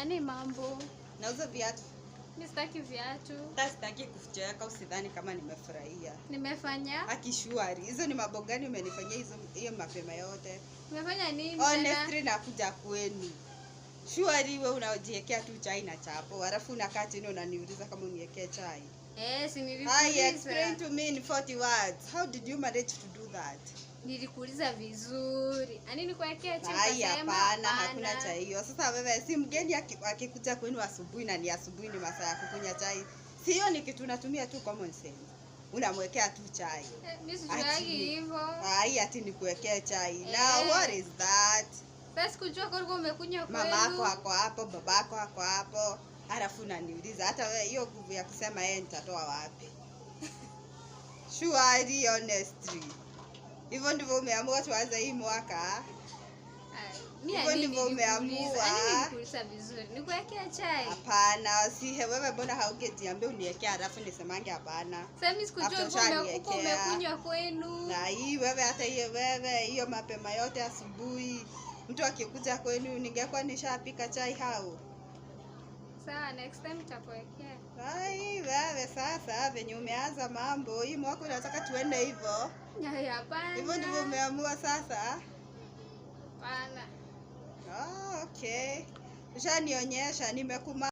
Ani mambo? Nauza viatu. Mimi sitaki viatu. Hata sitaki kucheka, usidhani kama nimefurahia. Nimefanya? Akishwari. Hizo ni mambo gani umenifanyia hizo hiyo mapema yote? Nimefanya nini tena? Honestly nakuja kwenu. Shwari wewe unajiwekea tu chai na chapo, halafu unakaa chini unaniuliza kama uniwekee chai. Eh, si Hi, nilikuuliza. explain to me in 40 words. How did you manage to do that? Nilikuuliza vizuri. Ani nikuwekee chai Ai, ukasema hapana, hakuna chai hiyo. Sasa wewe si mgeni akikuja kwenu asubuhi na ni asubuhi ni masaa ya kukunywa chai. Si hiyo ni kitu unatumia tu common sense. Unamwekea tu chai. Eh, mimi sijuagi hivyo. Ai, ati nikuwekee chai. Eh. Now what is that? Sasa sikujua kwa ulikuwa umekunywa kwenu. Mama yako ako hapo, babako ako hapo. Halafu unaniuliza hata wewe hiyo nguvu ya kusema yeye nitatoa wapi? Surely, honestly. Hivyo ndivyo umeamua tuanze hii mwaka? Ai, mimi Hivyo ani ndivyo nilikuuliza. umeamua. Ani nilikuuliza vizuri. Nikuwekee chai. Hapana, si wewe mbona haungejiambia uniwekee halafu nisemange hapana? Sasa mimi sikujua After ulikuwa ushaniwekea. umekunywa kwenu. Na hii wewe hata hiyo wewe hiyo mapema yote asubuhi mtu akikuja kwenu ningekuwa nishapika chai hao. Sawa, next time nitakuwekea. Ai, wewe sasa venye umeanza mambo hii mwaka unataka tuende hivyo? Ai, hapana. Hivyo ndivyo umeamua sasa? Hapana. Ah, okay. Ushanionyesha nimekuma